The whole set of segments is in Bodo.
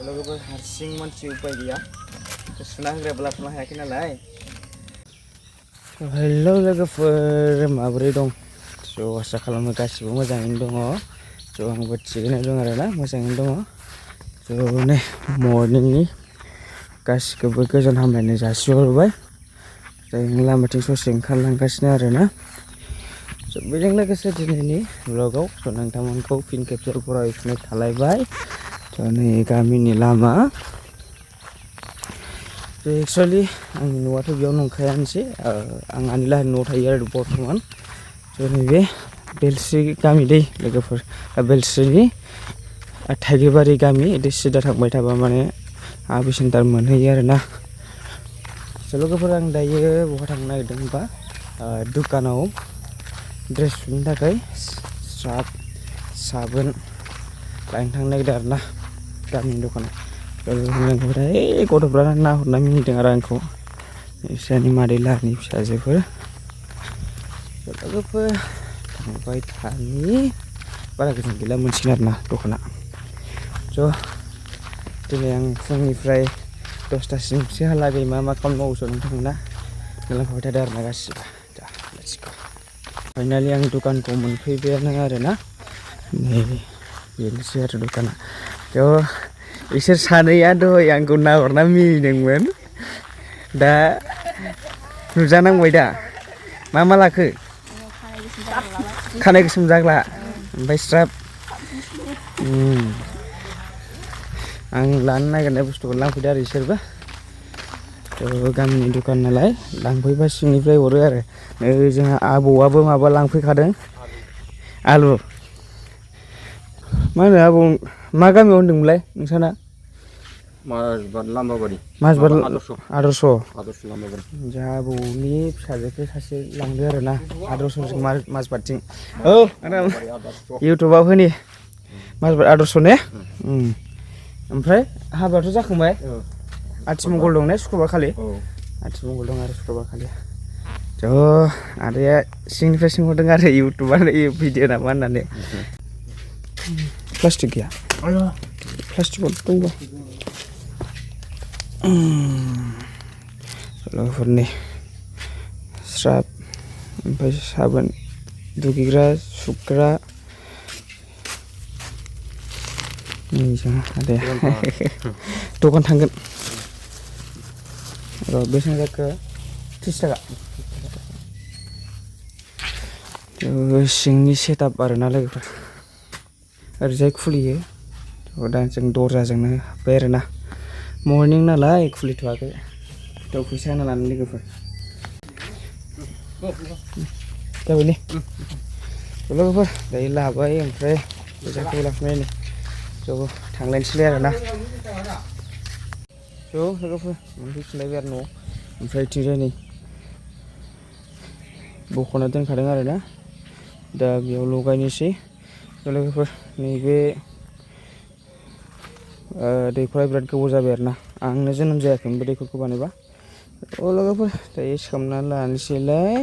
लोगोफोर हारसिं मानसि उपाय गैया सुना होग्राबो लाथ'नो हायाखै नालाय। हेलौ लोगोफोर माबोरै दं? ज' आसा खालामो गासिबो मोजाङैनो दङ। ज' आंबो थिगैनो दं आरोना मोजाङैनो दङ। ज' नै मर्निंनि गासिखौबो गोजोन हामलायनाय जासिहरबाय। जों लामाथिं ससे ओंखारलांगासिनो आरोना। बेजों लोगोसे दिनैनि ब्लगाव नोंथांमोनखौ फिन खेबसे बरायफिननाय थालायबाय। नै गामिनि लामा एक्सुवेलि आंनि न'आथ' बेयाव नंखायानोसै आं आनैलाहानि न'आव थायो आरो बर्थमान। नैबे बेलस्रि गामि दै लोगोफोर बेलस्रिनि थाइगिरबारि गामि इदि सिदा थांबाय थाबा माने आबि सेन्टार मोनहैयो आरोना। लोगोफोर आं दायो बहा थांनो नागिरदों होनबा दुकानाव ड्रेस सुनो थाखाय स्राब साबोन लायनो थांनो नागिरदों आरोना गामिनि दखानाव। गथ'फ्रा नाहरना मिनिदों आरो आंखौ बिसोरनि मादै लाहानि फिसाजोफोर। लोगोफोर थांबाय थानि बारा गोजान गैला मोनसिगोन आरोना दखाना। ज' दिनै आं फुंनिफ्राय 10थासिमहालागै मा खामानि मावो नोंथांमोना नुलांखाबाय थादों आरोना गासिबो। फाइनालि आं दुकानखौ मोनफैबायानो आरोना। नै बेनोसै आरो दुकाना। थ' बिसोर सानैया दहाय आंखौ नाहरना मिनिदोंमोन। दा नुजानांबाय दा मा लाखो? खानाय गोसोम जाग्ला ओमफ्राय स्राब आं लानो नागिरनाय बुस्थुखौ लांफैदो आरो बिसोरबो। गामिनि दुखान नालाय लांफैबा सिंनिफ्राय हरो आरो। नै जोंहा आबौआबो माबा लांफैखादों आलु। मा होनो आबौ मा गामियाव होनदोंमोनलाय नोंसाना? लाम्बाबारि आदर्श लाम्बाबारि। जोंहा आबौनि फिसाजोखौ सासे लांदो आरोना आदर्शजों माजबादथिं। औ इउटुबाव होनि माजबाद आदर्श ने? ओमफ्राय हाबायाथ' जाखांबाय? आथिमंगल दं ने सुक्रुबार खालि? आथिमंगल दं आरो सुक्रुबार खालि। थ' आदाया सिंनिफ्राय सोंहरदों आरो इउटुबार भिडिअ नामा होननानै। प्लास्टिक गैया? प्लास्टिकआव दंबा लोगोफोरनि स्राब ओमफ्राय साबोन दुगैग्रा सुग्रा नै जोंहा आदाया दखान थांगोन र' बेसेबां जाखो 30 थाखा। सिंनि सेटआप आरोना लोगोफोर ओरैजाय खुलियो। दा जों दरजाजोंनो हाबबाय आरोना मर्निं नालाय खुलिथ'वाखै। थ' फैसा होना लानो लोगोफोर जाबाय ने लोगोफोर दायो लाबाय ओमफ्राय फैसाखौ लाफिनबाय नै ज' थांलायनोसैलाय आरोना। ज' लोगोफोर मोनफैफिनलायबाय आरो न'आव ओमफ्राय इथिंजाय नै बख'ना दोनखादों आरोना दा बेयाव लगायनोसै। लोगोफोर नैबे दैखरा बिराद गोबाव जाबाय आरोना आंनो जोनोम जायाखैमोन बे दैखरखौ बानायबा। लोगोफोर दायो सोमनानै लानोसैलाय।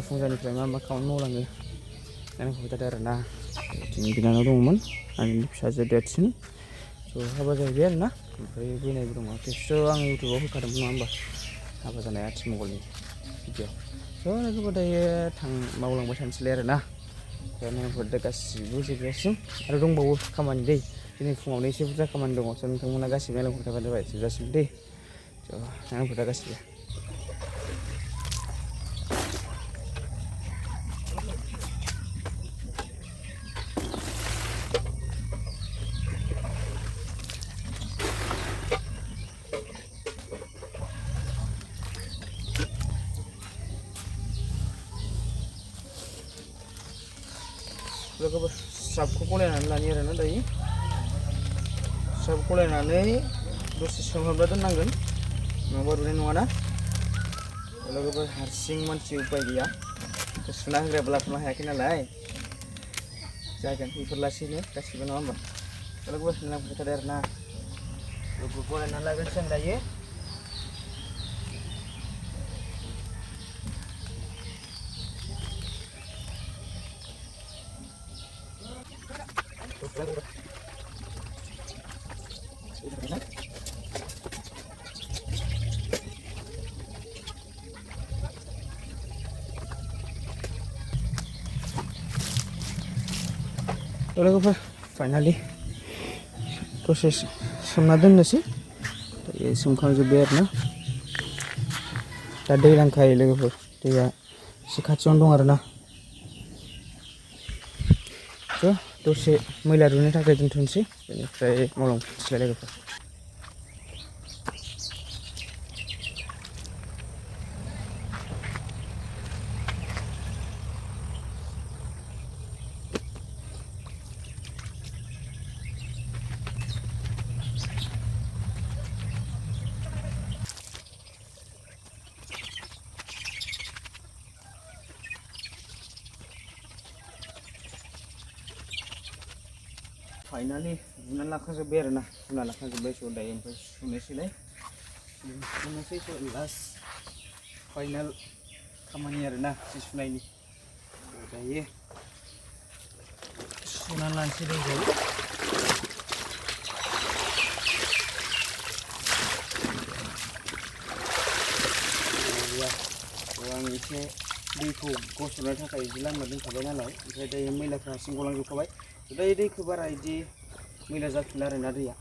फुंजानिफ्राय मा खामानि मावलाङो नायनांगौ जादों आरोना। जोंनि बिनानाव दङमोन आंनि फिसाजो देरसिन ज' हाबा जाहैबाय आरोना। ओमफ्राय बैनायबो दङ खेबसेथ' आं इउटुबाव होखादोंमोन नङा होमबा हाबा जानाय आथिमंगलनि भिडिअ। स' लोगोफोर दायो मावलांबाय थानोसैलाय आरोना। दा गासिबो जोबजासिम आरो दंबावो खामानि दै दिनै फुङावनो एसे बुरजा खामानि दङ। नोंथांमोना गासिबो नायलांबाय थाबानो जाबाय जोबजासिम दै। नायलांबाय था गासिबो। लोगोफोर स्राबखौ गलायनानै लानि आरोना दायो। स्राब गलायनानै दसे सोमहाबना दोननांगोन नङाबा रुनाय नङाना। लोगोफोर हारसिं मानसि उपाय गैया सुना होग्राबो लाथ'नो हायाखै नालाय। जागोन बेफोर लासैनो गासिबो नङा होमबा। लोगोफोर नायलांबाय थादो आरोना गलायनानै लाग्रोनोसै आं दायो। लोगोफोर फाइनालि दसे सोमना दोननोसै दायो सोमखांजोब्बाय आरोना दा दै नांखायो लोगोफोर दैया एसे खाथियावनो दं आरोना थ' दसे मैला रुनो थाखाय दोनथ'नोसै बेनिफ्राय मावलांफिनसैलाय लोगोफोर फाइनालि रुनानै लाखांजोब्बाय आरोना रुना लाखांजोब्बाय स' दायो ओमफ्राय सुनोसैलाय सुनोसै स' लास्ट फाइनाल खामानि आरोना जि सुनायनि दायो सुनानै लानोसै दैजों आं एसे दैखौ गसरनो थाखाय बिदि लामा दोनखाबाय नालाय ओमफ्राय दायो मैलाफ्रा हारसिं गलांजोबखाबाय दायो दैखौ बारा बिदि मैला जाफिनला आरोना दैया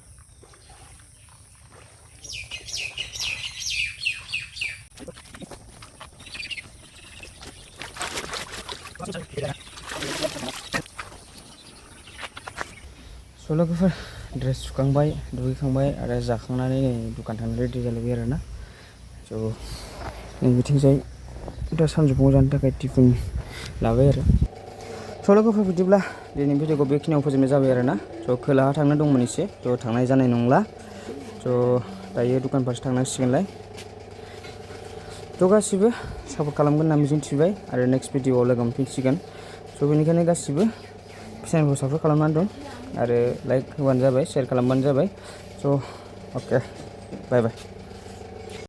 स' लोगोफोर ड्रेस सुखांबाय दुगैखांबाय आरो जाखांनानै नै दखान थांनो रेडि जालायबाय आरोना स' नै बिथिंजाय दा सानजौफुआव जानो थाखाय टिफिन लाबाय आरो स' लोगोफोर बिदिब्ला दिनैनि भिडिअखौ बेखिनियाव फोजोबनाय जाबाय आरोना स' खोलाहा थांनो दंमोन एसे थ' थांनाय जानाय नंला स' दायो दखान फारसे थांनांसिगोनलाय थ' गासिबो सापर्ट खालामगोन होनना मिजिंथिबाय आरो नेक्स्ट भिडिअआव लोगो मोनफिनसिगोन स' बेनिखायनो गासिबो चेनेलखौ सापर्ट खालामनानै दं आरो लाइक होबानो जाबाय शेयार खालामबानो जाबाय स' अके बाय बाय